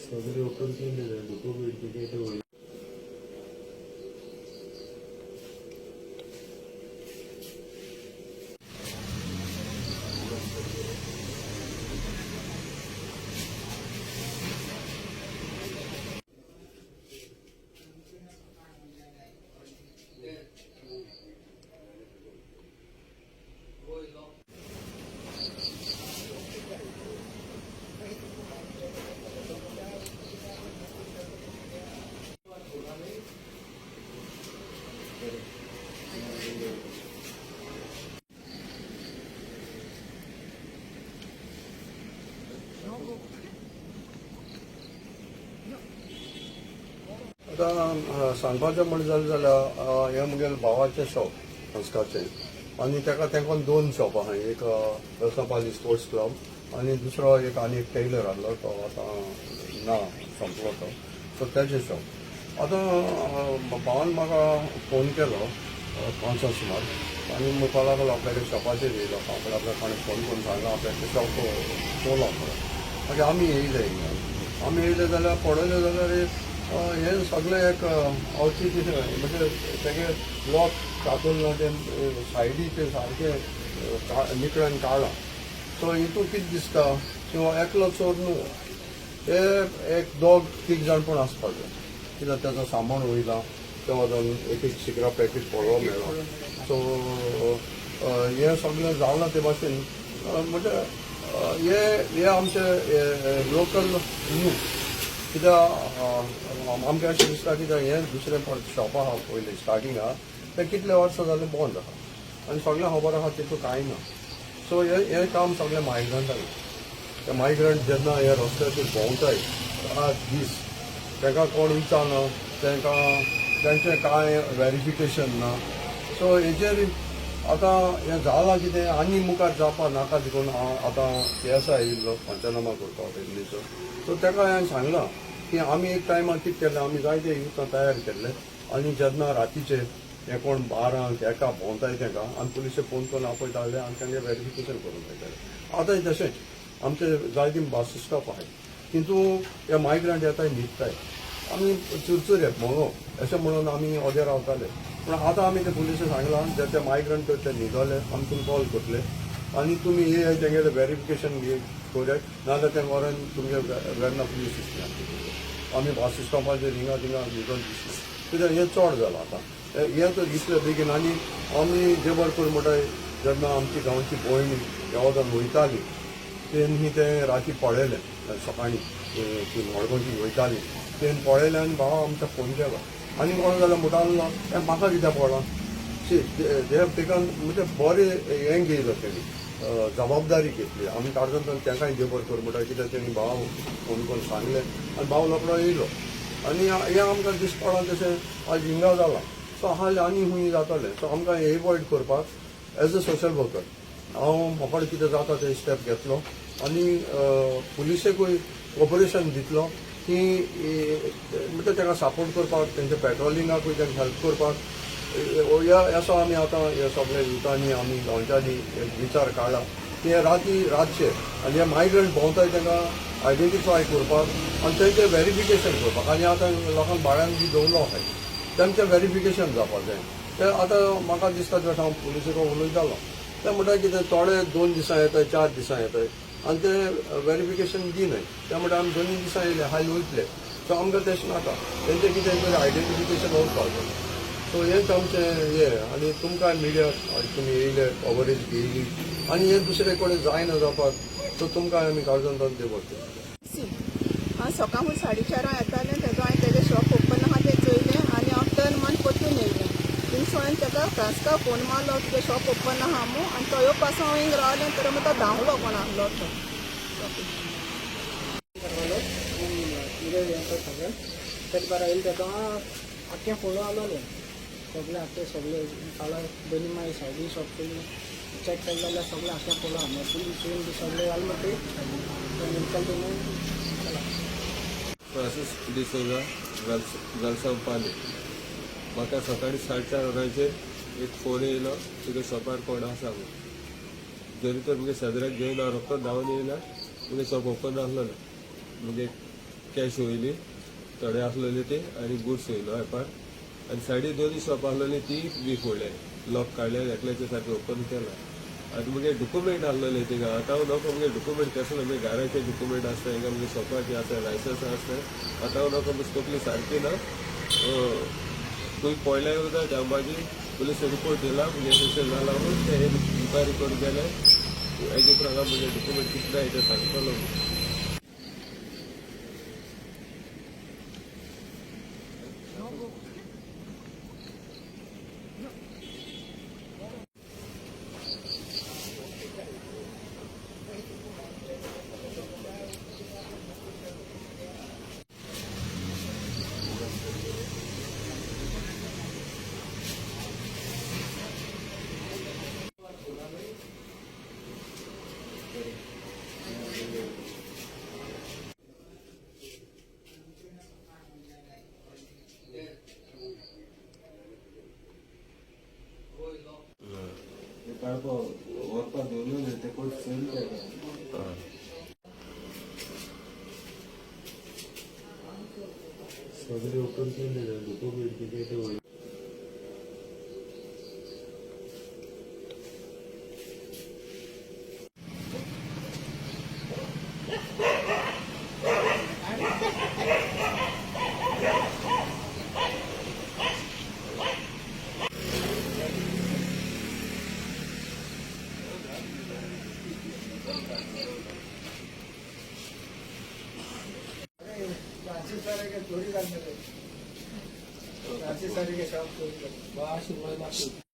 सगळे ओपन केले डॉक्युमेंट. आतां सांगपाचें म्हण जालें जाल्यार हें म्हगेलें भावाचें शॉप संस्कारचें आनी ताका तेंकोन दोन शॉप आहा. एक वेलसांव स्पोर्ट्स क्लब आनी दुसरो एक आनी एक टेलर आहलो, तो आतां ना, सोंपलो तो. सो तेजें शॉप. आतां भावान म्हाका फोन केलो 5 सुमार आनी म्हणपाक लागलो आपल्यागे शॉपाचेर येयलो. आपल्या आपल्या कोणें फोन करून सांगला आपल्याचे शॉप चोरलां म्हणून. मागीर आमी येयले हिंगा. आमी येयले जाल्यार पळयलें जाल्यार हें सगळें एक अवचीत म्हणजे तेगे लॉक कातून ना, तें सायडी तें सारकें निकळान काडलां. सो हितून कितें दिसता किंवा एकलो चोर न्हू, हे एक दोग तीग जाण पूण आसपाक जाय, कित्याक ताचो सामान वयला तें वचून एक एक सिगरा पॅकेट पडलो मेळ्ळो. सो हें सगळें जालां ते भाशेन म्हणजे हे हे आमचे लोकल न्हू, कित्याक आमकां अशें दिसता कित्याक हें दुसरें शॉप आहा पयलीं स्टार्टींग आहा तें कितले वर्सां जालें बंद आहा आनी सगळें खबर आहा तितून कांय ना. सो हें हें काम सगळें मायग्रंटांनी. ते मायग्रंट जेन्ना हे रस्त्याचेर भोंवताय रात दीस, तांकां कोण विचारना, तांकां तांचें कांय वेरिफिकेशन ना. सो हेजेर आतां हें जालां कितें आनी मुखार जावपा नाका देखून हांव आतां पी एस I येयल्लो पंचनामा करपाक वेर्लेचो. सो ताका हांवें सांगलां की आमी एक टायमार कितें केलें, आमी जायते युथां तयार केल्ले आनी जेन्ना रातीचे हे कोण 12क 1 भोंवताय तांकां आमी पुलिसे फोन करून आपयताले आनी तांगें वेरिफिकेशन करून वयताले. आतांय तशेंच आमचे जायतीं बस स्टॉप आहाय, तितून हे मायग्रंट येताय न्हिदताय, आमी चुरचुरे भोंगो अशें म्हणून आमी ओदे रावताले. पूण आतां आमी ते पुलिसे सांगलां जे ते मायग्रंट ते न्हिदले आमी तुमकां कॉल करतले आनी तुमी हे तेंगेलें वेरिफिकेशन करूया, नाजाल्यार तें व्हरोन तुमगे वेर्ना पुलीस स्टेशनार. आमी बस स्टॉपाचेर हिंगा थिंगा न्हिदोन दिसना, कित्याक हें चड जालां आतां. हें तर इतलें बेगीन. आनी आमी देबर कर म्हणटाय जेन्ना आमची गांवची भयण ह्या वतान वयताली तेणी तें राती पळयलें, सकाळीं ती मडगांवची वयताली तेणी पळयलें आनी भावा आमच्या फोन केलो आनी कोण जाल्यार म्हणटा आहलो हें म्हाका कित्याक पळोवं. शी they have taken म्हणजे बरें हें घेयलो, तेणी जबाबदारी घेतली. आमी काळजांतल्यान तांकांय देबर कर म्हणटा, कित्याक तेणी भाव फोन करून सांगलें आनी भाव रोकडो येयलो. आनी हें आमकां दिसपडा तशें आज हिंगा जालां. सो हाल आनी खूंय जातलें. सो आमकां हें एवॉयड करपाक एज अ सोशल वर्कर हांव म्हाका कितें जाता ते स्टेप घेतलो आनी पुलिसेकूय कॉपरेशन दितलो की म्हणजे तांकां सपोर्ट करपाक, तेंच्या पेट्रोलिंगाकूय तांकां हेल्प करपाक. ह्या असो आमी आतां हे सगळे युथांनी आमी गांवच्यांनी एक विचार काडला की हे राती रातचे आनी हे मायग्रंट भोंवताय तांकां आयडेंटिफाय करपाक आनी तेंचें वेरिफिकेशन करपाक. आनी आतां लोकांक भाड्यान बी दवरलो आहाय तेंचें वेरिफिकेशन जावपाक जाय. तें आतां म्हाका दिसता तें हांव पुलिसे कडेन उलयतालो, ते म्हणटा कितें थोडे 2 दिसां येताय, 4 दिसां येताय आनी ते वेरिफिकेशन दिनाय. ते म्हणटा आमी 2 दिसां येयले हाल वयतले. सो आमकां तशें नाका, तेंचें कितें तरी आयडेंटिफिकेशन उरपाक जाय. सो हेंच आमचें हें. आनी तुमकां मिडिया तुमी येयले कवरेज घेयली आनी हें दुसरे कडेन जायना जावपाक, सो तुमकां आमी काळजांतल्यान देव सी हांव सकाळ 4:30 येतालें, तेजो हांवें तेजें शॉप ओपन आहा तें चोयलें आनी हांव टर्न मारून परतून येयलें. थिंगसून हांवें ताका फ्रांस्का फोन मारलो तुजें शॉप ओपन आहा मू, आनी तो येवपासून हांव हिंग रावलें तर मागीर तो धांवलो कोण आहलो तो. सगळें तरी बरें येयलें तेदो आख्खें फोडून आलोलें. सगळे आहा ते सगळे काला दोनी मागीर सायडी शॉप केली चॅक केलें जाल्यार सगळें आसा पळोवं मागीर पुलीस येवन बी सगळें जालें म्हणटकीर निकाल चला. फ्रांसीस डिसोजा, वेलसांव पाली. म्हाका सकाळी 4:30 वरांचेर एक फोन येयलो, तुगे शॉपार कोण आसा म्हूण. जरी तर मुगे शेजऱ्याक घेवन हांव रोखडो धांवन येयला. मुगे शॉप ओपन आसलेलें. मुगे कॅश वयली थोडे आसलेले ते आनी गुड्स वयलो हेपार आनी सायडी दोनूय शॉप आसलेली ती बी फोडले, लॉक काडले, एकल्याचे सारकें ओपन केलां. आनी मुगे डॉक्युमेंट आसलेले थिंगा. आतां हांव नको मुगे डॉक्युमेंट कसले, मुगे घराचे डॉक्युमेंट आसता हिंगा, मुगे शॉपाचे आसता, लायसन्स आसता. आतां हांव नको, मुगे तकली सारकी ना. तुवें पळयल्यार वता. जांबाजी पुलीस रिपोर्ट दिला, मुगे स्टेशन जाला म्हणून ते इन्क्वायरी करून गेले. हेजे उपरांत हांव मुगे डॉक्युमेंट कितें जाय ते सांगतलो. व्हरपा दवरलें ते कोण सेल. सगळे ओपन केले, डॉक्युमेंट कितें ते वयले. फ्रांसीस सारखे चोरी घालले, फ्रांसीस सारखे शॉप चोरी.